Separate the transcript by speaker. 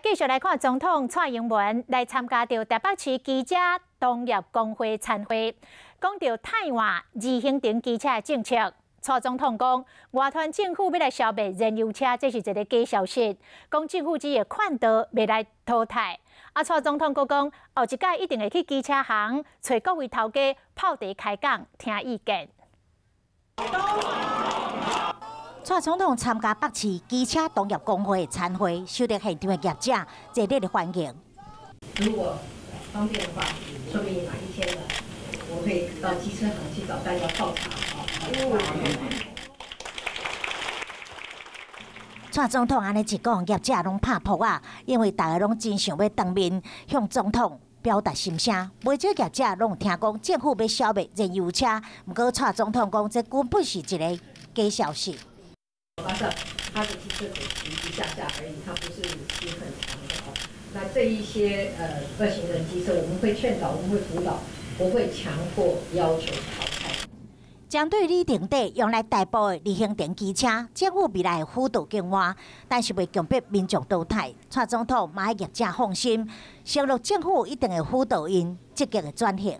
Speaker 1: 繼續來看總統蔡英文來參加著台北市機車同業公會餐會，講著汰換自行電機車的政策。蔡總統講，外傳政府欲來消滅燃油車，這是一个假消息。講政府只會勸導，袂來淘汰。啊，蔡總統閣講，後一擺一定會去機車行，揣各位頭家泡茶開講，聽意見。
Speaker 2: 蔡總統參加北市機車同業公會餐會，受到現場的業者熱烈的歡迎。
Speaker 3: 如果方便的話，說不定哪一天呢，我會到機車行去找大家泡茶。
Speaker 2: 蔡總統按呢一講，業者攏拍噗仔，因為大家攏真想欲當面向總統表達心聲。袂少業者攏聽講政府欲消滅燃油車，毋過蔡總統講，這根本是一个假消息。
Speaker 3: 它的機車只騎一下下而已，它不是騎很長的哦。那這一些二型人機車，我們會勸導，我們會輔導，不會強迫要求淘汰。
Speaker 2: 針對里程底用來代步的自行電機車，政府未來會輔導更換，但是袂強迫民眾淘汰。蔡總統嘛欲業者放心，承諾政府一定會輔導𪜶積極的轉型。